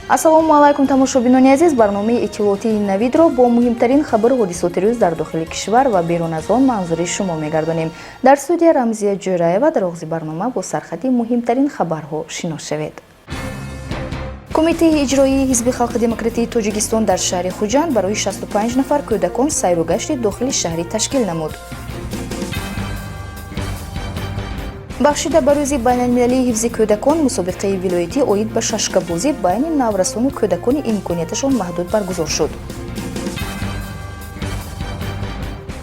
Ассалому алайкум, тамошобинони азиз. Барномаи иттилоотии Навидро бо муҳимтарин хабару ҳодисоти рӯз дар дохили кишвар ва берун аз он манзури шумо мегардонем. Дар студия Рамзия Ҷӯраева. Дар оғози барнома бо сархати муҳимтарин хабарҳо шинос шавед. Кумитаи иҷроии Ҳизби халқи демократии Тоҷикистон дар шаҳри Хуҷанд барои 65 нафар кӯдакон сайру гашти дохили шаҳрӣ ташкил намуд. Бахшида ба рӯзи байналмилалии ҳифзи кӯдакон, мусобиқаи вилоятӣ оид ба шашкабозӣ байни наврасону кӯдакони имконияташон маҳдуд баргузор шуд.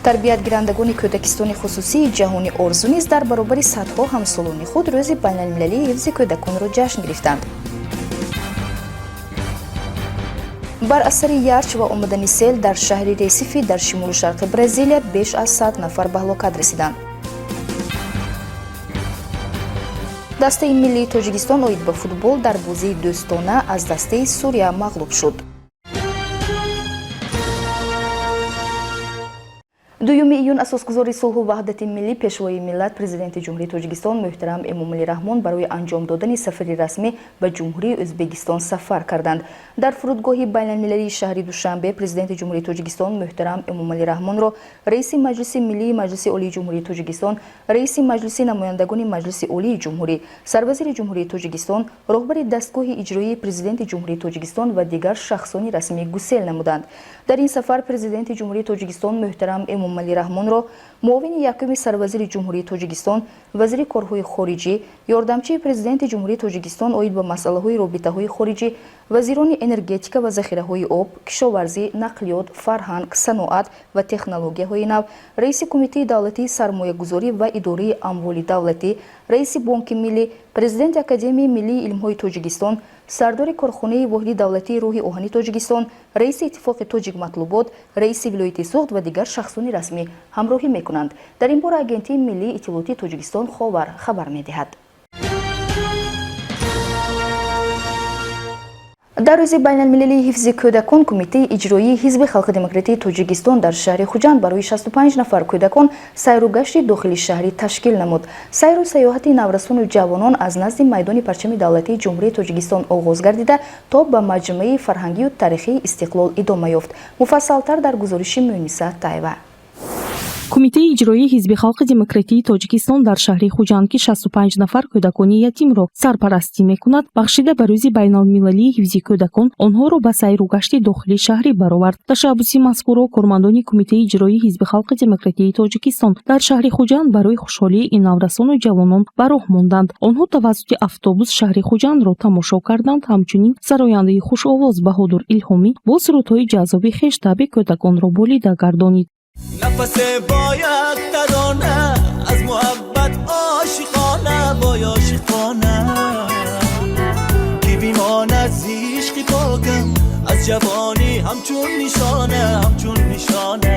Тарбиятгирандагони кӯдакистони хусусии Ҷаҳони орзу низ дар баробари садҳо ҳамсолони худ рӯзи байналмилалии ҳифзи кӯдаконро ҷашн гирифтанд. Бар асари ярч ва омадани сел дар шаҳри Ресифи дар шимолу шарқи Бразилия беш аз 100 нафар ба ҳалокат расиданд. Дастаи миллии Тоҷикистон оид ба футбол дар бозии дӯстона аз дастаи Сурия мағлуб шуд. 2 июн асосгузори сулҳу ваҳдати миллӣ, Пешвои миллат, Президенти Ҷумҳурии Тоҷикистон муҳтарам Эмомалӣ Раҳмон барои анҷом додани сафари расмӣ ба Ҷумҳурии Ӯзбекистон сафар карданд. Дар фурудгоҳи байналмилалии шаҳри Душанбе Президенти Ҷумҳурии Тоҷикистон муҳтарам Эмомалӣ Раҳмонро раиси Маҷлиси Миллии Маҷлиси Олии Ҷумҳурии Тоҷикистон, раиси Маҷлиси намояндагони Маҷлиси Олии Ҷумҳурӣ, Сарвазири Ҷумҳурии Тоҷикистон, роҳбари дастгоҳи иҷроии Президенти Ҷумҳурии Тоҷикистон ва дигар шахсони расмӣ гусел намуданд. Дар ин сафар Президенти Ҷумҳурии Тоҷикистон муҳтарам Эмомалӣ Раҳмонро муовини якуми Сарвазири Ҷумҳурии Тоҷикистон, вазири корҳои хориҷӣ, ёрдамчии Президенти Ҷумҳурии Тоҷикистон оид ба масъалаҳои робитаҳои хориҷӣ, вазирони энергетика ва захираҳои об, кишоварзӣ, нақлиёт, фарҳанг, саноат ва технологияҳои нав, раиси Кумитаи давлатии сармоягузорӣ ва идораи амволи давлатӣ, раиси Бонки миллӣ, президенти Академияи миллии илмҳои Тоҷикистон, сардори корхонаи воҳиди давлатии роҳи оҳани Тоҷикистон, раиси Иттифоқи тоҷикматлубот, раиси вилояти Суғд ва дигар шахсони расмӣ ҳамроҳӣ мекунанд. Дар ин бора Агентии миллии иттилоотии Тоҷикистон Ховар хабар медиҳад. Дар рӯзи байналмилалии ҳифзи кӯдакон Кумитаи иҷроии Ҳизби халқи демократии Тоҷикистон дар шаҳри Хуҷанд барои 65 нафар кӯдакон сайру гашти дохили шаҳрӣ ташкил намуд. Сайру сайёҳати наврасону ҷавонон аз назди майдони парчами давлатии Ҷумҳурии Тоҷикистон оғоз гардида, то ба маҷмӯаи фарҳангию таърихии Истиқлол идома ёфт. Муфассалтар дар гузориши Муниса Таева. Кумитаи иҷроии Ҳизби халқи демократии Тоҷикистон дар шаҳри Хуҷанд, ки 65 нафар кӯдакони ятимро сарпарастӣ мекунад, бахшида ба рӯзи байналмилалии ҳифзи кӯдакон онҳоро ба сайру гашти дохили шаҳрӣ баровард. Ташаббуси мазкурро кормандони Кумитаи иҷроии Ҳизби халқи демократии Тоҷикистон дар шаҳри Хуҷанд барои хушҳолии ин наврасону ҷавонон ба роҳ монданд. Онҳо тавассути автобус шаҳри Хуҷандро тамошо карданд. Ҳамчунин сарояндаи хушовоз Баҳодур Илҳомӣ бо сурудҳои ҷаззоби хеш табъи кӯдаконро болида гардонид. Нафасе бояд тарона аз муҳаббат, ошиқона вой, ошиқона, ки бимонад зи ишқи покам аз ҷавонӣ ҳамчун нишона, ҳамчун нишона.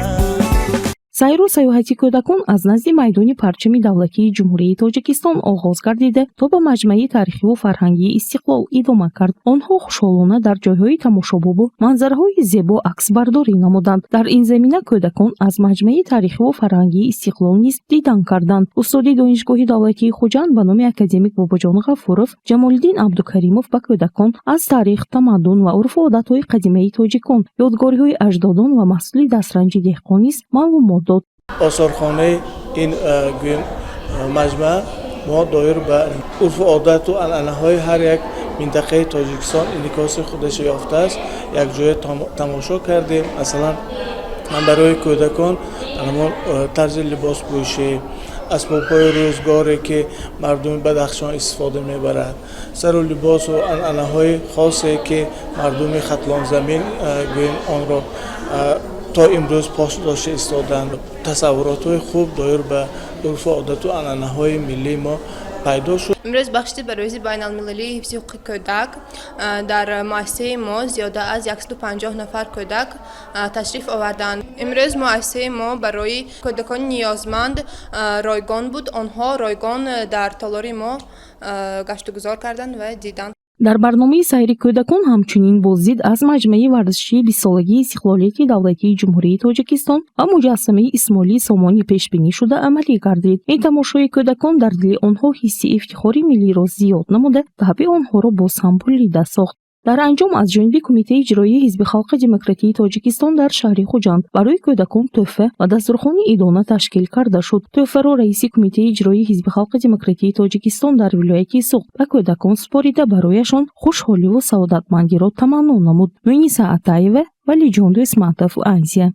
Сайру сайёҳати кӯдакон аз назди майдони парчами давлатии Ҷумҳурии Тоҷикистон оғоз гардида, то ба маҷмӯаи таърихиву фарҳангии Истиқлол идома кард. Онҳо хушҳолона дар ҷойҳои тамошобобу манзараҳои зебо аксбардорӣ намуданд. Дар ин замина кӯдакон аз маҷмӯаи таърихиву фарҳангии Истиқлол низ дидан карданд. Устоди Донишгоҳи давлатии Хуҷанд ба номи академик Бобоҷон Ғафуров Ҷамолиддин Абдукаримов ба кӯдакон аз таърих, тамаддун ва урфу одатҳои қадимаи тоҷикон, ёдгориҳои аҷдодон ва маҳсули дастранҷи деҳқон низ маълумот дод. Осорхонаи ин, гӯем, маҷмаа мо доир ба урфу одату анъанаҳои ҳар як минтақаи Тоҷикистон инъикоси худашо ёфтааст, якҷоя тамошо кардем. Масалан, барои кӯдакон ҳамон тарзи либоспӯшӣ, асбобҳои рӯзгоре, ки мардуми Бадахшон истифода мебарад, сару либосу анъанаҳои хосе, ки мардуми Хатлонзамин, гӯем, онро то имрӯз пос дошта истоданд, тасаввуротҳои хуб доир ба урфу одату анъанаҳои миллии мо пайдо шуд. Имрӯз, бахшида ба рӯзи байналмилалии ҳифзи ҳуқуқи кӯдак, дар муассисаи мо зиёда аз 150 нафар кӯдак ташриф оварданд. Имрӯз муассисаи мо барои кӯдакони ниёзманд ройгон буд. Онҳо ройгон дар толори мо гаштугузор карданд ва диданд. Дар барномаи сайри кӯдакон ҳамчунин боздид аз маҷмӯаи варзишии бистсолагии истиқлолияти давлатии Ҷумҳурии Тоҷикистон ва муҷассамаи Исмоили Сомонӣ пешбинӣ шуда амалӣ гардид. Ин тамошои кӯдакон дар дили онҳо ҳисси ифтихори миллиро зиёд намуда, табъи онҳоро боз ҳам болида сохт. Дар анҷом аз ҷониби Кумитаи иҷроии Ҳизби халқи демократии Тоҷикистон дар шаҳри Хуҷанд барои кӯдакон тӯҳфа ва дастурхони идона ташкил карда шуд. Тӯҳфаро раиси Кумитаи иҷроии Ҳизби халқи демократии Тоҷикистон дар вилояти Суғд ба кӯдакон супорида, барояшон хушҳоливу саодатмандиро таманно намуд. Муниса Атаева, Валиҷон Дӯсматов, Азия.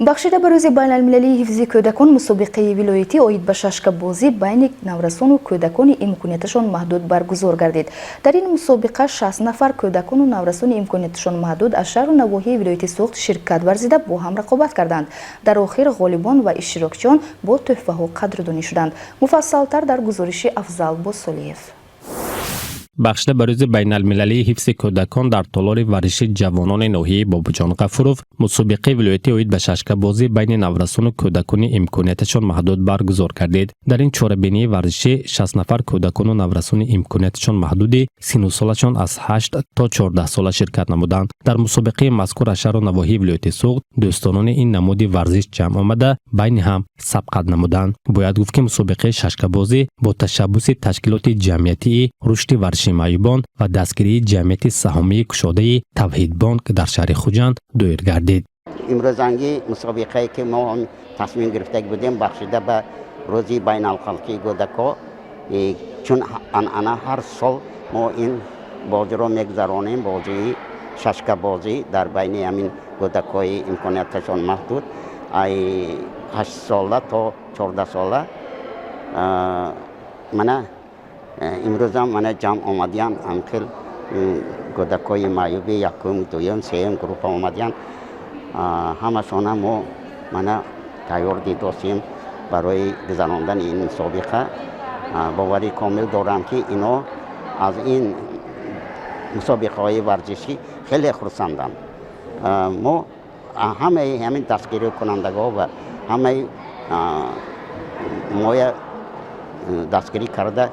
Бахшида ба рӯзи байналмилалии ҳифзи кӯдакон, мусобиқаи вилоятӣ оид ба шашкабозӣ байни наврасону кӯдакони имконияташон маҳдуд баргузор гардид. Дар ин мусобиқа 60 нафар кӯдакону наврасони имконияташон маҳдуд аз шаҳру навоҳии вилояти Суғд ширкат варзида, бо ҳам рақобат карданд. Дар охир ғолибон ва иштирокчиён бо тӯҳфаҳо қадрдонӣ шуданд. Муфассалтар дар гузориши Афзал Босолиев. Бахшида ба рӯзи байналмилалии ҳифзи кӯдакон, дар толори варзиши ҷавонони ноҳияи Бобоҷон Ғафуров мусобиқаи вилоятӣ оид ба шашкабозӣ байни наврасону кӯдакони имконияташон маҳдуд баргузор гардид. Дар ин чорабинии варзишӣ 60 нафар кӯдакону наврасони имконияташон маҳдуди сину солашон аз 8 то 14 сола ширкат намуданд. Дар мусобиқаи мазкур аз шаҳру навоҳии вилояти Суғд дӯстонони ин намуди варзиш ҷамъ омада, байни ҳам сабқат намуданд. Бояд гуфт, ки мусобиқаи шашкабозӣ бо ташаббуси ташкилоти ҷамъиятии рушди варзиши маъюбон ва дастгирии ҷамъияти саҳомии кушодаи Тавҳидбонк дар шаҳри Хуҷанд доир гардид. Имрӯзангӣ мусобиқае, ки мо тасмим гирифта будем, бахшида ба рӯзи байналхалқии кӯдако, чун анъана ҳар сол мо ин бозиро мегузаронем, бозии шашкабозӣ дар байни ҳамин кӯдакҳои имконияташон маҳдуд ай 8сола то 14сола. Мана имрӯзам мана ҷамъ омадиян ҳамхел кӯдакҳои маъюби якум, дуюм, сеюм группа омадиян. Ҳамашона мо мана тайёр дидостем барои гузарондани ин мусобиқа. Боварӣ комил дорам, ки ино аз ин мусобиқаҳои варзишӣ хеле хурсанданд. Мо ҳамаи ҳамин дастгирикунандагон ва ҳамаи моя дастгирӣ карда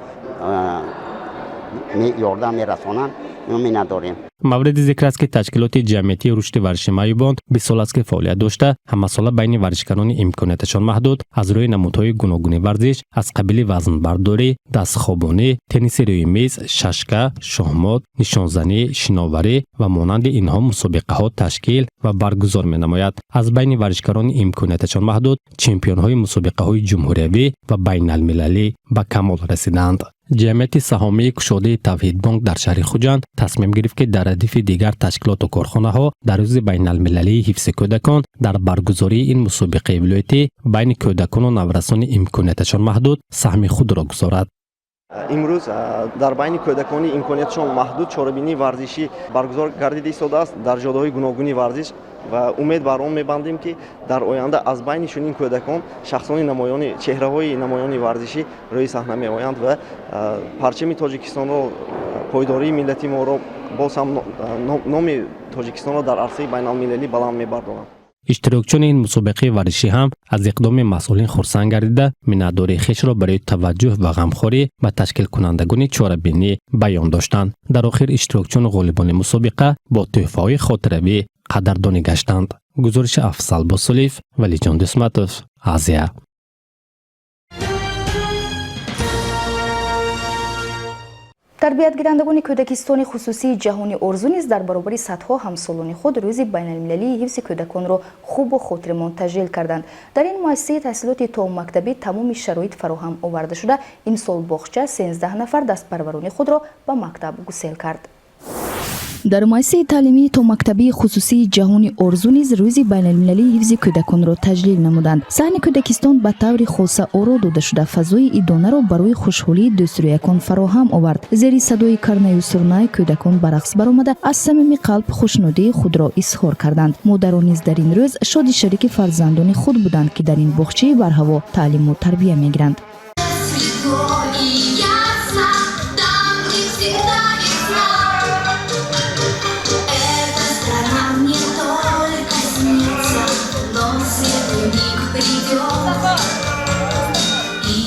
ёрдам мерасонанд, миннатдорем. Мавриди зикр аст, ки ташкилоти ҷамъиятии рушди варзиши маъюбон 20 сол аст, ки фаъолият дошта, ҳамасола байни варзишгарони имконияташон маҳдуд аз рӯи намудҳои гуногуни варзиш аз қабили вазнбардорӣ, дастхобонӣ, тенниси рӯи миз, шашка, шоҳмот, нишонзанӣ, шиноварӣ ва монанди инҳо мусобиқаҳо ташкил ва баргузор менамояд. Аз байни варзишгарони имконияташон маҳдуд чемпионҳои мусобиқаҳои ҷумҳуриявӣ ва байналмилалӣ ба камол расиданд. Ҷамъияти саҳомии кушодаи Тавҳидбонк дар шаҳри Хуҷанд тасмим гирифт, ки дар радифи дигар ташкилоту корхонаҳо дар рӯзи байналмилалии ҳифзи кӯдакон дар баргузории ин мусобиқаи вилоятӣ байни кӯдакону наврасони имконияташон маҳдуд саҳми худро гузорад. Имрӯз дар байни кӯдакони имконияташон маҳдуд чорабинии варзишӣ баргузор гардида истодааст дар ҷодаҳои гуногуни варзиш ва умед бар он мебандем, ки дар оянда аз байни чунин кӯдакон шахсони намоёни, чеҳраҳои намоёни варзишӣ рӯи саҳна меоянд ва парчами Тоҷикистонро, пойдории миллати моро, боз ҳам номи Тоҷикистонро дар арсаи байналмилалӣ баланд мебардоранд. Иштирокчиёни ин мусобиқаи варзишӣ ҳам аз иқдоми масъулин хурсанд гардида, миннатдории хешро барои таваҷҷӯҳ ва ғамхорӣ ба ташкилкунандагони чорабинӣ баён доштанд. Дар охир иштирокчиёну ғолибони мусобиқа бо тӯҳфаҳои хотиравӣ қадрдонӣ гаштанд. Гузориши Афзал Босулиев, Валиҷон Дусматов, Азия. Тарбиятгирандагони кӯдакистони хусусии Ҷаҳони Орзу низ дар баробари садҳо ҳамсолони худ рӯзи байналмилалии ҳифзи кӯдаконро хубу хотирмон таҷлил карданд. Дар ин муассисаи таҳсилоти томактабӣ тамоми шароит фароҳам оварда шуда, имсол боғча 13 нафар дастпарварони худро ба мактаб гусел кард. Дар муассисаи таълимии томактабии хусусии Ҷаҳони Орзу низ рӯзи байналмилалии ҳифзи кӯдаконро таҷлил намуданд. Саҳни кӯдакистон ба таври хоса оро дода шуда, фазои идонаро барои хушҳолии дӯстрӯякон фароҳам овард. Зери садои карнаю сурнай кӯдакон ба рақс баромада, аз самими қалб хушнудии худро изҳор карданд. Модарон низ дар ин рӯз шоди шарики фарзандони худ буданд, ки дар ин боғчаи барҳаво таълиму тарбия мегиранд. Светло и ясно, там, где всегда весна. Эта страна мне только снится, но светлый миг придет. И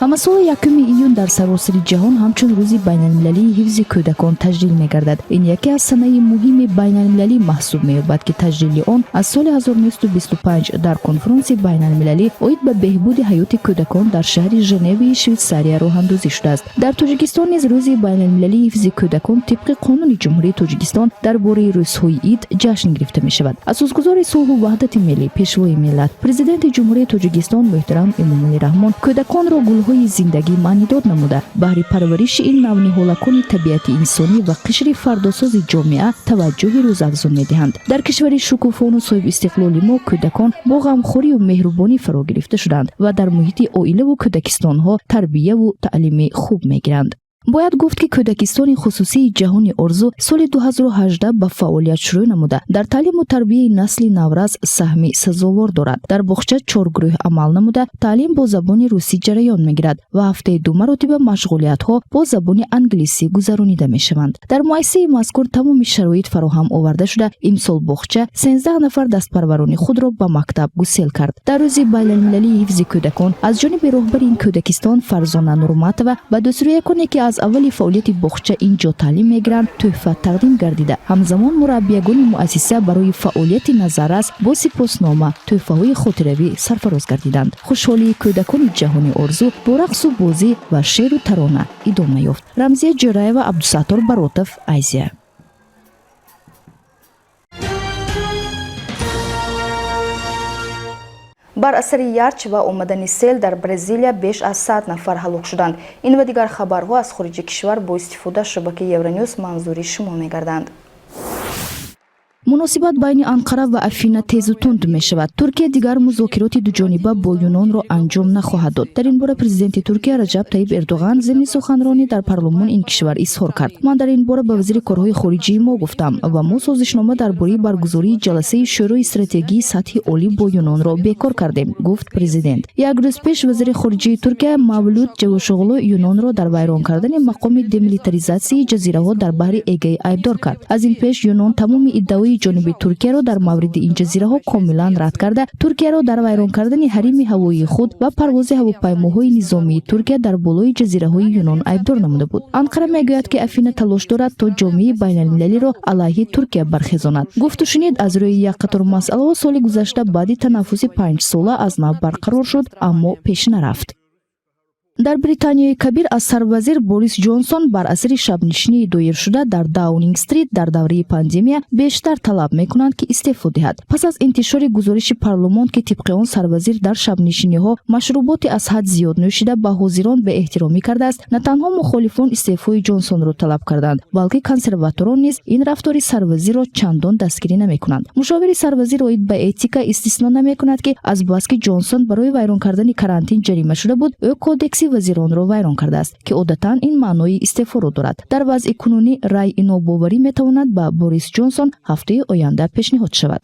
Ҳамасола 1 июн дар саросари ҷаҳон ҳамчун Рӯзи байналмилалии ҳифзи кӯдакон таҷлил мегардад. Ин яке аз санаи муҳими байналмилалӣ маҳсуб меёбад, ки таҷлили он аз соли 1925 дар конфронси байналмилалӣ оид ба беҳбуди ҳаёти кӯдакон дар шаҳри Женеваи Швейтсария роҳандозӣ шудааст. Дар Тоҷикистон низ Рӯзи байналмилалии ҳифзи кӯдакон тибқи Қонуни Ҷумҳурии Тоҷикистон дар бораи рӯзҳои ид ҷашн гирифта мешавад. Асосгузори сулҳу ваҳдати миллӣ, Пешвои миллат, Президенти Ҷумҳурии Тоҷикистон муҳтарам Эмомалӣ Раҳмон кӯдаконро гулҳои зиндагӣ маънидод намуда, баҳри парвариши ин навниҳолакони табиати инсонӣ ва қишри фардосози ҷомеа таваҷҷӯҳи рӯзафзун медиҳанд. Дар кишвари шукуфону соҳибистиқлоли мо кӯдакон бо ғамхорию меҳрубонӣ фаро гирифта шуданд ва дар муҳити оилаву кӯдакистонҳо тарбияву таълими хуб мегиранд. Бояд гуфт, ки кӯдакистони хусусии «Ҷаҳони орзу» соли 2018 ба фаъолият шурӯъ намуда, дар таълиму тарбияи насли наврас саҳми сазовор дорад. Дар боғча чор гурӯҳ амал намуда, таълим бо забони русӣ ҷараён мегирад ва ҳафтаи ду маротиба машғулиятҳо бо забони англисӣ гузаронида мешаванд. Дар муассисаи мазкур тамоми шароит фароҳам оварда шуда, имсол боғча 13 нафар дастпарварони худро ба мактаб гусел кард. Дар Рӯзи байналмилалии ҳифзи кӯдакон аз ҷониби роҳбари ин кӯдакистон Фарзона Нурматова ба дӯстрӯяконе, ки аз аввали фаъолияти боғча ин ҷо таълим мегиранд, тӯҳфа тақдим гардида, ҳамзамон мураббиягони муассиса барои фаъолияти назаррас бо сипоснома, тӯҳфаҳои хотиравӣ сарфароз гардиданд. Хушҳолии кӯдакони «Ҷаҳони орзу» бо рақсу бозӣ ва шеъру тарона идома ёфт. Рамзия Ҷӯраева, Абдусаттор Баротов, Азия. Бар асари ярч ва омадани сел дар Бразилия беш аз 100 нафар ҳалок шуданд. Ин ва дигар хабарҳо аз хориҷи кишвар бо истифода аз шабакаи Евронюс манзури шумо мегарданд. Муносибат байни Анқара ва Афина тезу тунд мешавад. Туркия дигар музокироти дуҷониба бо Юнонро анҷом нахоҳад дод. Дар ин бора президенти Туркия Раҷаб Таиб Эрдоған зимни суханронӣ дар парлумони ин кишвар изҳор кард. Ман дар ин бора ба вазири корҳои хориҷии мо гуфтам ва мо созишнома дар бораи баргузории ҷаласаи Шӯрои стратегии сатҳи олӣ бо Юнонро бекор кардем, гуфт президент. Як рӯз пеш вазири хориҷии Туркия Мавлуд Чавушоғлу Юнонро дар вайрон кардани мақоми демилитаризатсияи ҷазираҳо дар баҳри Эгей айбдор кард. Аз ин пеш Юнон тамоми иддаои ҷониби Туркияро дар мавриди ин ҷазираҳо комилан рад карда, Туркияро дар вайрон кардани ҳарими ҳавоии худ ва парвози ҳавопаймоҳои низомии Туркия дар болои ҷазираҳои Юнон айбдор намуда буд. Анқара мегӯяд, ки Афина талош дорад, то ҷомеаи байналмилалиро алайҳи Туркия бархезонад. Гуфтушунид аз рӯи як қатор масъалаҳо соли гузашта баъди танаффуси 5-сола аз нав барқарор шуд, аммо пеш нарафт. Дар Британияи Кабир аз сарвазир Борис Ҷонсон бар асари шабнишинии доиршуда дар Даунинг Стрит дар давраи пандемия бештар талаб мекунанд, ки истеъфо диҳад. Пас аз интишори гузориши парлумон, ки тибқи он сарвазир дар шабнишиниҳо машруботи аз ҳад зиёд нӯшида, ба ҳозирон беэҳтиромӣ кардааст, на танҳо мухолифон истеъфои Ҷонсонро талаб карданд, балки консерваторон низ ин рафтори сарвазирро чандон дастгирӣ намекунанд. Мушовири сарвазир оид ба этика истисно намекунад, ки азбаски Ҷонсон барои вайрон кардани карантин ҷарима шуда буд, ӯ кодекси вазиронро вайрон кардааст, ки одатан ин маънои истеъфоро дорад. Дар вазъи кунунӣ раъи нобоварӣ метавонад ба Борис Ҷонсон ҳафтаи оянда пешниҳод шавад.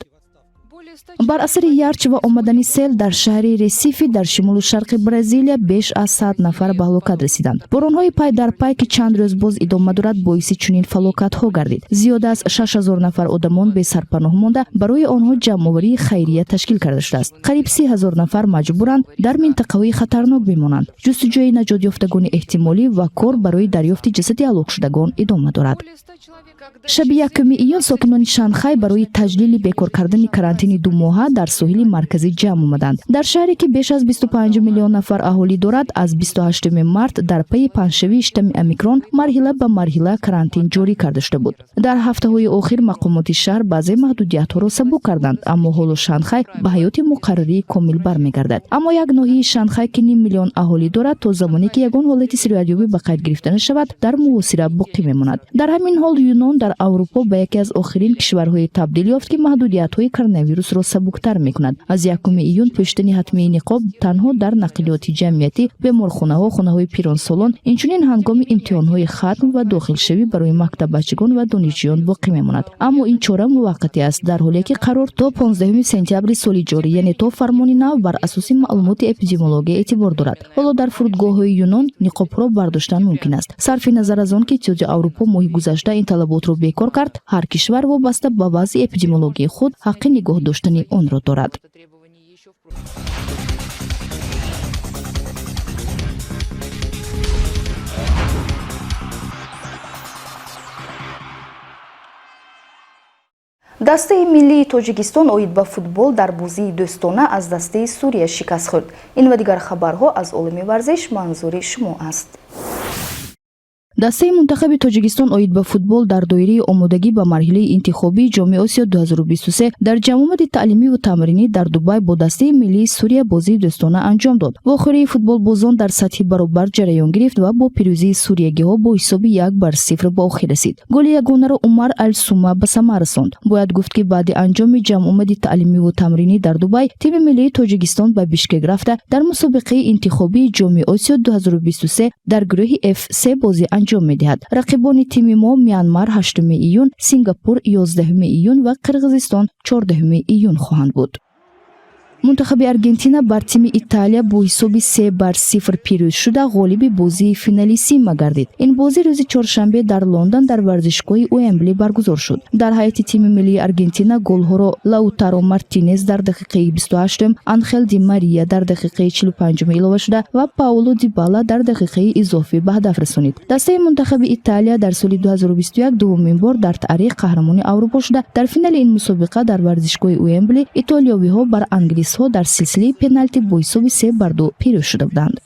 Бар асари ярч ва омадани сел дар шаҳри Ресифи дар шимолу шарқи Бразилия беш аз 100 нафар ба ҳалокат расиданд. Боронҳои пай дар пай, ки чанд рӯз боз идома дорад, боиси чунин фалокатҳо гардид. Зиёда аз 6000 нафар одамон бесарпаноҳ монда, барои онҳо ҷамъоварии хайрия ташкил карда шудааст. Қариб 30 000 нафар маҷбуранд дар минтақаҳои хатарнок бимонанд. Ҷустуҷӯи наҷотёфтагони эҳтимолӣ ва кор барои дарёфти ҷасади ҳалокшудагон идома дорад. Шаби 1 июн сокинони Шанхай барои таҷлили бекор кардани карантини думоҳа дар соҳили марказӣ ҷамъ омаданд. Дар шаҳре, ки беш аз 25 миллион нафар аҳолӣ дорад, аз 28 март дар пайи паҳншавии штамми омикрон марҳила ба марҳила карантин ҷорӣ карда шуда буд. Дар ҳафтаҳои охир мақомоти шаҳр баъзе маҳдудиятҳоро сабук карданд, аммо ҳоло Шанхай ба ҳаёти муқаррарии комил бармегардад. Аммо як ноҳияи Шанхай, ки ним миллион аҳолӣ дорад, то замоне ки ягон ҳолати сироятёбӣ ба қайд гирифта нашавад, дар муҳосира боқӣ мемонад. Дар ҳамин ҳол Юнон дар Аврупо ба яке аз охирин кишварҳое табдил ёфт, ки маҳдудиятҳои коронавирусро сабуктар мекунад. Аз 1 июн пӯшидани ҳатмии ниқоб танҳо дар нақлиёти ҷамъиятӣ, беморхонаҳо, хонаҳои пиронсолон, инчунин ҳангоми имтиҳонҳои хатм ва дохилшавӣ барои мактаббачагон ва донишҷӯён боқӣ мемонад. Аммо ин чора муваққатӣ аст, дар ҳоле ки қарор то 15 сентябри соли ҷорӣ, яъне то фармони нав бар асоси маълумоти эпидемиология эътибор дорад. Ҳоло дар фурудгоҳҳои Юнон ниқобҳоро бардоштан мумкин аст. Сарфи назар аз он ки Иттиҳоди Аврупо моҳи гузашта ин талаботро бекор кард, ҳар кишвар вобаста ба вазъи эпидемиологии худ ҳаққи нигоҳ доштани онро дорад. Дастаи миллии Тоҷикистон оид ба футбол дар бозии дӯстона аз дастаи Сурия шикаст хӯрд. Ин ва дигар хабарҳо аз олами варзиш манзури шумо аст. Дастаи мунтахаби Тоҷикистон оид ба футбол дар доираи омодагӣ ба марҳилаи интихобии Ҷоми Осиё 2023 дар ҷамъомади таълимиву тамринӣ дар Дубай бо дастаи миллии Сурия бозии дӯстона анҷом дод. Вохӯрии футболбозон дар сатҳи баробар ҷараён гирифт ва бо пирӯзии суриягиҳо бо ҳисоби 1-0 ба охир расид. Голи ягонаро Умар Алсума ба самар расонд. Бояд гуфт, ки баъди анҷоми ҷамъомади таълимиву тамринӣ дар Дубай тими миллии Тоҷикистон ба Бишкек рафта, дар мусобиқаи интихобии Ҷоми Осиё 2023 дар гурӯҳи Ф се бозӣ анҷом медиҳад. Рақибони тими мо Мянмар 8 июн, Сингапур 11 июн ва Қирғизистон 14 июн хоҳанд буд. Мунтахаби Аргентина бар тими Италия бо ҳисоби 3-0 пирӯз шуда, ғолиби бозии финалиссима гардид. Ин бозӣ рӯзи чоршанбе дар Лондон дар варзишгоҳи Уэмбли баргузор шуд. Дар ҳайати тими миллии Аргентина голҳоро Лаутаро Мартинес дар дақиқаи 28, Анхел Ди Мария дар дақиқаи 45 илова шуда ва Пауло Дибала дар дақиқаи изофӣ ба ҳадаф расонид. Дастаи мунтахаби Италия дар соли 2021 дуввумин бор дар таърих қаҳрамони Аврупо шуда, дар финали ин мусобиқа дар варзишгоҳи Уэмбли итолиёвиҳо бар англисҳо дар силсилаи пеналти бо ҳисоби 3-2 пирӯз шуда буданд.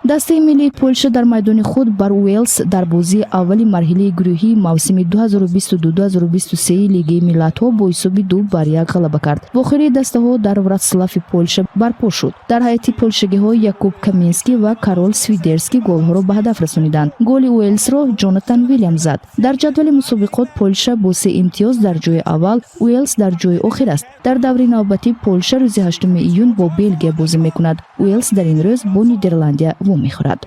Дастаи миллии Полша дар майдони худ бар Уэлс дар бозии аввали марҳилаи гурӯҳии мавсими 2022-2023 Лигаи миллатҳо бо ҳисоби 2-1 ғалаба кард. Вохӯрии дастаҳо дар Вратслафи Полша барпо шуд. Дар ҳайати полшагиҳо Якуб Каминский ва Карол Свидерский голҳоро ба ҳадаф расониданд. Голи Уэлсро Ҷонатан Вилям зад. Дар ҷадвали мусобиқот Полша бо се имтиёз дар ҷои аввал, Уэлс дар ҷои охир аст. Дар даври навбатӣ Полша рӯзи 8 июн бо Белгия бозӣ мекунад. Уэлс дар ин рӯз бо Нидерландия вомехӯрад.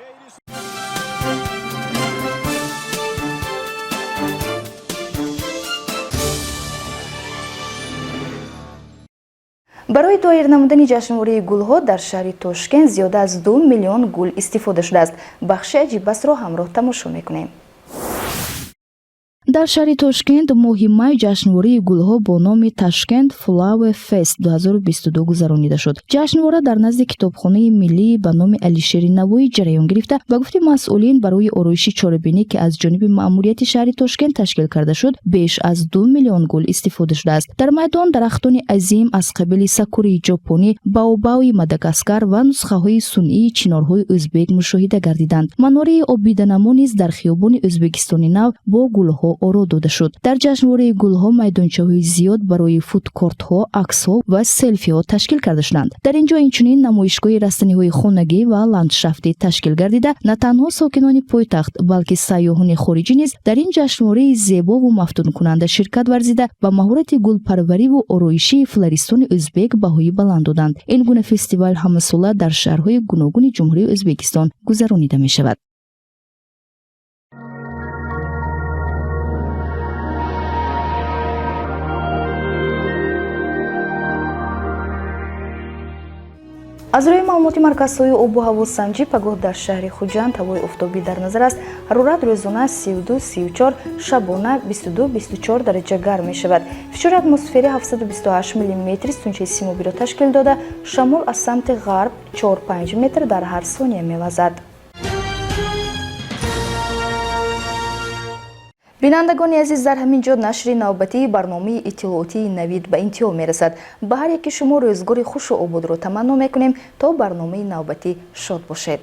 Барои доир намудани ҷашнвораи гулҳо дар шаҳри Тошкент зиёда аз 2 миллион гул истифода шудааст. Бахши аҷибасро ҳамроҳ тамошо мекунем. Дар шаҳри Тошкент моҳи май ҷашнвораи гулҳо бо номи Tashkent Flower Fest 2022 гузаронида шуд. Ҷашнвора дар назди китобхонаи миллии ба номи Алишери Навоӣ ҷараён гирифта, ба гуфти масъулин, барои ороиши чорабинӣ, ки аз ҷониби маъмурияти шаҳри Тошкент ташкил карда шуд, беш аз 2 миллион гул истифода шудааст. Дар майдон дарахтони азим аз қабили сакурии ҷопонӣ, баобаои Мадагаскар ва нусхаҳои сунъии чинорҳои ӯзбек мушоҳида гардиданд. Манораи обиданамо низ дар хиёбони Ӯзбекистони Нав бо гулҳо оро дода шуд. Дар ҷашнвораи гулҳо майдончаҳои зиёд барои фудкортҳо, аксҳо ва селфиҳо ташкил карда шуданд. Дар ин ҷо инчунин намоишгоҳи растаниҳои хонагӣ ва ландшафтӣ ташкил гардида, на танҳо сокинони пойтахт, балки сайёҳони хориҷӣ низ дар ин ҷашнвораи зебову мафтункунанда ширкат варзида, ба маҳорати гулпарвариву ороишии флористони ӯзбек баҳои баланд доданд. Ин гуна фестивал ҳамасола дар шаҳрҳои гуногуни Ҷумҳурии Ӯзбекистон гузаронида мешавад. Аз рӯи маълумоти марказҳои обу ҳавосанҷӣ, пагоҳ дар шаҳри Хуҷанд ҳавои офтобӣ дар назар аст. Ҳарорат рӯзона 32-34, шабона 22-24 дараҷа гарм мешавад. Фишори атмосферӣ 728 миллиметри сутунчаи симобиро ташкил дода, шамол аз самти ғарб 4-5 метр дар ҳар сония мевазад. Бинандагони азиз, дар ҳамин ҷо нашри навбатии барномаи иттилоотии «Навид» ба интиҳо мерасад. Ба ҳар яки шумо рӯзгори хушу ободро таманно мекунем. То барномаи навбатӣ шод бошед.